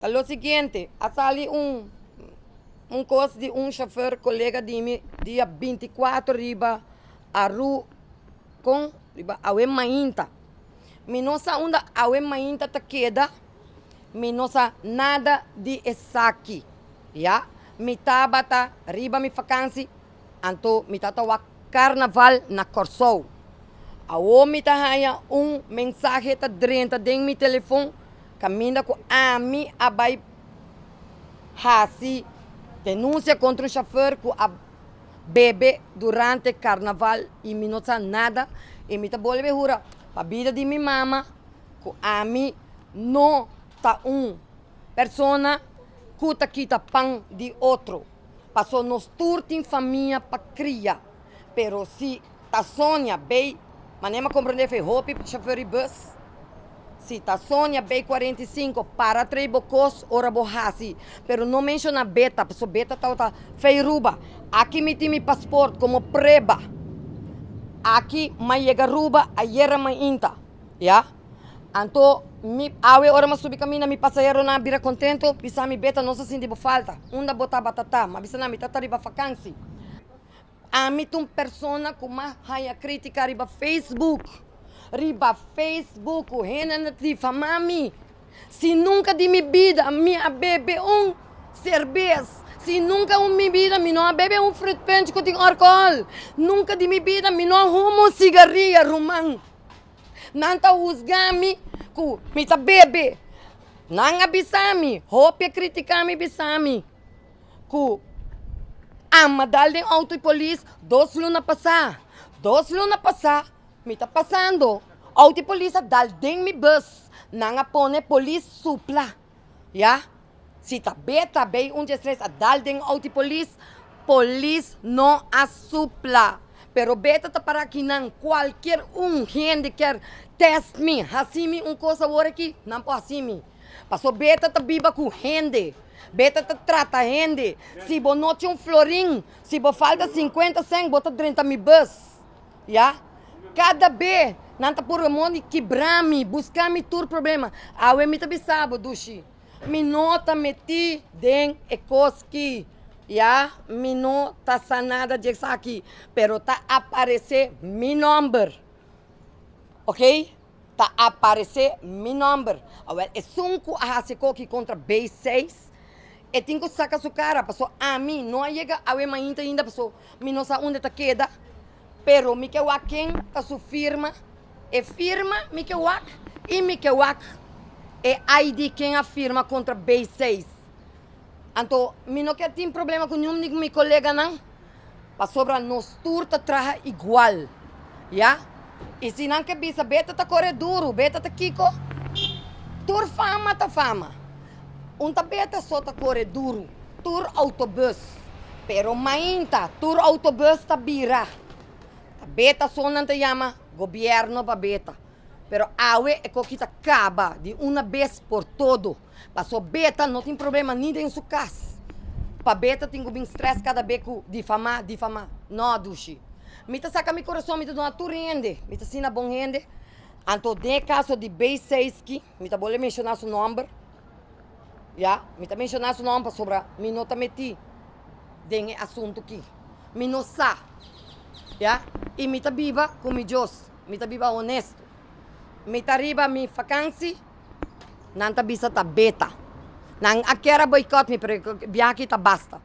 Ta lo siguiente, a sali un un kos di un shofer kolega di mi dia 24 riba Aru kon riba awe mainta. Mi no sa unda awe mainta ta keda, mi no sa nada di esaki, ya. Mi tabata riba mi fakansi, anto mi ta ta wak karnaval na Kòrsou. Awor mi ta haña un mensahe ta drenta den mi telefon Kaminda ku ami a bai hasi denunsia kontra un shofèr ku a bebe durante karnaval i mi no sa nada i mi ta bolbe hura pa bida di mi mama ku ami no ta un persona ku ta kita pan di otro paso nos tur tin famia pa kria pero si Ta Sonia bay manera mi a comprende fe hopi chauffeur di bus si ta Sonia bay 45 para trae bo cos ora bo haci pero no menciona beta pasobra beta tabata fey ruba aki mi tin mi paspoort como prueba aki mi a yega ruba ayera mainta ya anto mi awe ora mi a subi caminda mi pasaheronan a bira contento bisa mi beta nos a sinti bo falta unda bo tabata ta mi a bisa nan mi ta riba vakantie. Ami ta un persona ku mas haña krítika riba Facebook. Riba Facebook ku hende ta difamá mi. Si nunka di mi bida mi a bebe un serbes, si nunka un mi bida mi no a bebe un fruit punch ku tin alkohòl, nunka di mi bida mi no a huma un sigaria, ruman. Nan ta husga mi ku mi ta bebe. Nan a bisa mi, hopi a kritiká mi bisa mi. Ku ama dal den auto di polis dos luna pasá. Dos luna pasá mi ta pasando, auto di polis a dal den mi bus. Nan a pone polis supla, ya. Si ta beta bay un diestres a dal den auto di polis, polis no a supla. Pero beta ta para akinan, kualkier un hende kier test mi, hasi mi un kos awor aki, nan por hasi mi. Paso beta ta biba ku hende. Beta ta trata hende. Si bo no tin un florin, si bo falta 50 cent, bo ta drenta mi bus. Ya? Kada be nan ta purba modo di kibra mi, buska mi tur problema. Awe mi ta bisa bo, dushi, mi no ta meti den e kos ki. Ya? Mi no ta sa nada di esaki, pero ta aparece mi nomber. Ok? Ta aparece mi nomber. Awel esun cu a haci koki contra B6 e tin cu saca su cara paso ami no a yega awe mainta ainda paso mi no sa unda e ta keda pero mi ke wak ken ta su firma e firma mi ke wak y mi ke wak e ID ken a firma contra B6 anto mi no ke tin problema cu niun di mi coleganan. Pasobra nos tur ta traha igual, ya. I si nan ke bisa beta ta kore duru, beta ta kiko, tur fama ta fama. Un ta beta so ta kore duru, tur autobus. Pero mainta tur autobus ta bira. Ta beta so nan ta yama gobierno pa beta. Pero awe e koki ta kaba di una bes por todo. Paso beta no tin problema ni den su kas. Pa beta tin ku bin stress kada be ku difamá, difamá. No, dushi. Mi ta saka mi kurason, mi ta duna tur hende. Mi ta asina bon hende. Anto den e kaso di B6 ki, mi ta bolbe menshoná su nòmber. Ya, mi ta menshoná su nòmber pasobra mi no ta metí den e asuntu ki. Mi no sa. Ya, i mi ta biba ku mi Dios. Mi ta biba honesto. Mi ta riba mi fakansi. Nan ta bisa ta beta. Nan a kier a boycott mi pero e biaha aki ta basta.